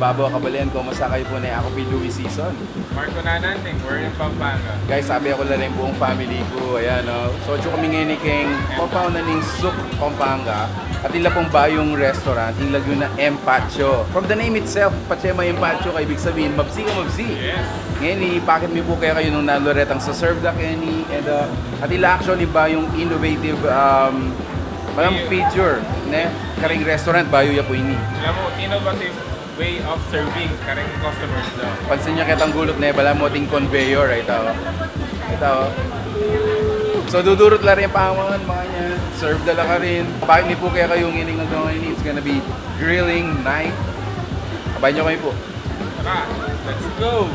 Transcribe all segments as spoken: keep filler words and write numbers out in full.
Babo, kabalen, kumusta kayu pu ne? Aku pi Louis Sison. Marco Nanan, ning Wherein Pampanga. Guys, sabi aku la ring buung family ku, ayan, no? So, atyu kami ngeni keng compound na ning Suk, Pampanga. At ila pung bayung restaurant, ing lagyu na Empatio. From the name itself, Patse ma Empatio, kaya ibig sabihin, mabsi ka mabsi. Yes. Ngeni, pakit mi pu kekayu nung nanu retang sa-serve da keni, and, uh, at ila actually bayung innovative, um, parang feature, ne? Karing restaurant, bayu ya pu ini. Alam mo, innovative way of serving karing customers da. Pansin yu ketang gulut ne, balamu ating conveyor, ita, o. Ita, o. So, dudurut la ring pamangan, makanyan. Serve da la karin. Pakit mi pu kekayu ngeni, ngeni, it's gonna be grilling night. Abayan yu kami pu. Tara, let's go!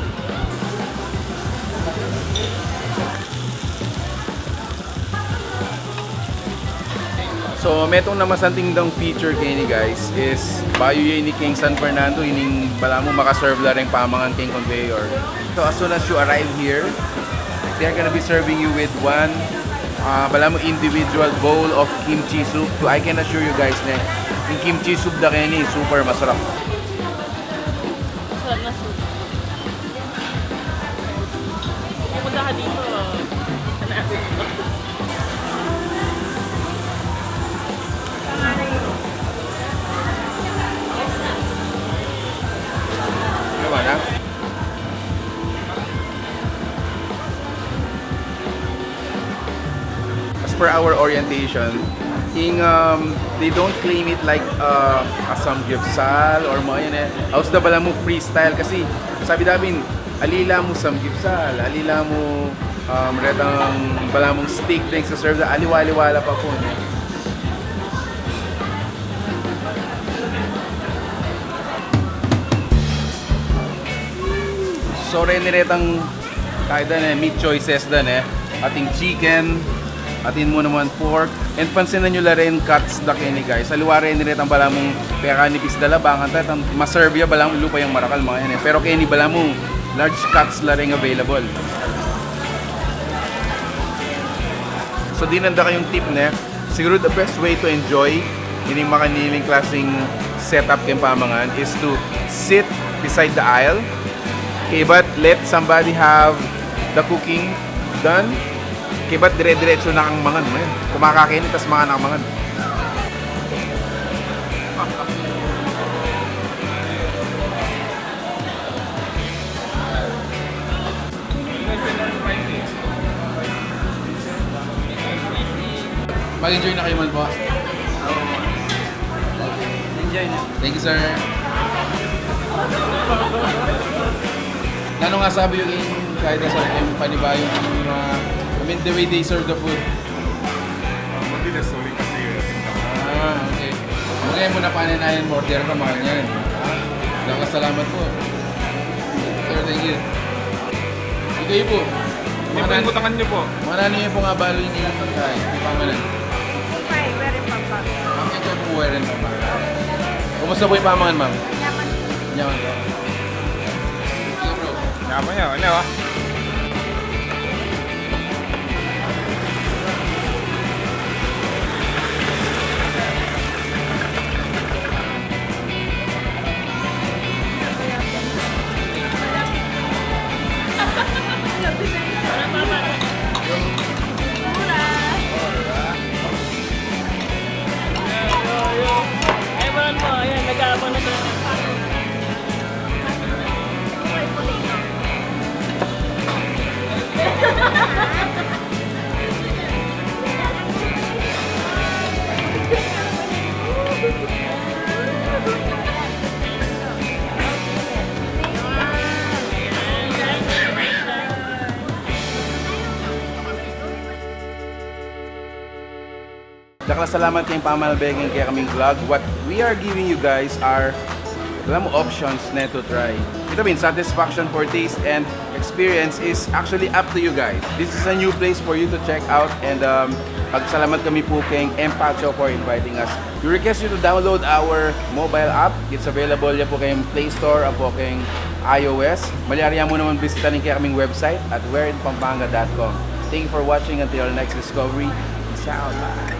So, metung na masanting dang feature keni, guys, is bayu ya ini keng San Fernando, ining balamu maka-serve la reng pamangan keng conveyor. So, as soon as you arrive here, they are gonna be serving you with one, ah, balamu individual bowl of kimchi soup. So, I can assure you guys ne, ing kimchi soup da keni, super masarap. Sarap na soup. Pumunta ka dito. Ano ba na? As per our orientation, ing, um, they don't claim it like, uh, a samgyupsal or mga yan e. Aus da balamu freestyle kasi sabi da pin, ali la mu samgyupsal, ali la mu, um, retang balamu steak deng sa-serve da, aliwa-aliwa la pa pu, ne? So, reni retang kaya da ne, meat choices da ne. Atin chicken, atin mu naman pork. And pansinan yu la rin cuts da keni, guys. Aliwa reni retang balamu peka nipis da la, bang kanita, tang ma-serve ya balamu lupa yang marakal, mga yan e. Pero keni balamu large cuts la rin available. So, dinan da kayung tip, ne? Siguru the best way to enjoy ining makaniling klaseng setup keng pamangan is to sit beside the aisle. Kaybat let somebody have the cooking done. Kaybat dire-diretsu na kang mangan, men. Kumakakeni, tas mangan na kang mangan. Mag-enjoy na kayu man pu. Enjoy na. Thank you, sir. Nanu masabi yu keng kaya da, sir, keng panibayung, uh, I mean, the way they serve the food? Mabilis, sulit kasi. Ah, okay. Okay, muna pa na yan, order ka, mga yan. Salamat pu. Sir, thank you. Ikayu pu. Ano pu ing butangan yu pu? Mga nanu yu pu nga balu ini, ay, ing pamangan? Ay, Wherein Pampanga. Ma'am, ito pu Wherein Pampanga. Kumusta pu ing pamangan, ma'am? Nyaman. Nyaman pu. Ikaw, bro? Nyaman ya, ano, ah? Ay, man mo, ayan, nag-aabang na tayo. Dakal a salamat keng pamanalbe keng kekaming vlog. What we are giving you guys are, alam mo, options ne to try. Ita pin, satisfaction for taste and experience is actually up to you guys. This is a new place for you to check out, and, um, magsalamat kami pu keng Empatio for inviting us. We request you to download our mobile app. It's available ya pu keng Play Store, apo keng iOS. Malyari ya mu naman bisitan ing kekaming website at wherein pampanga dot com. Thank you for watching. Until our next discovery. Peace out. Bye.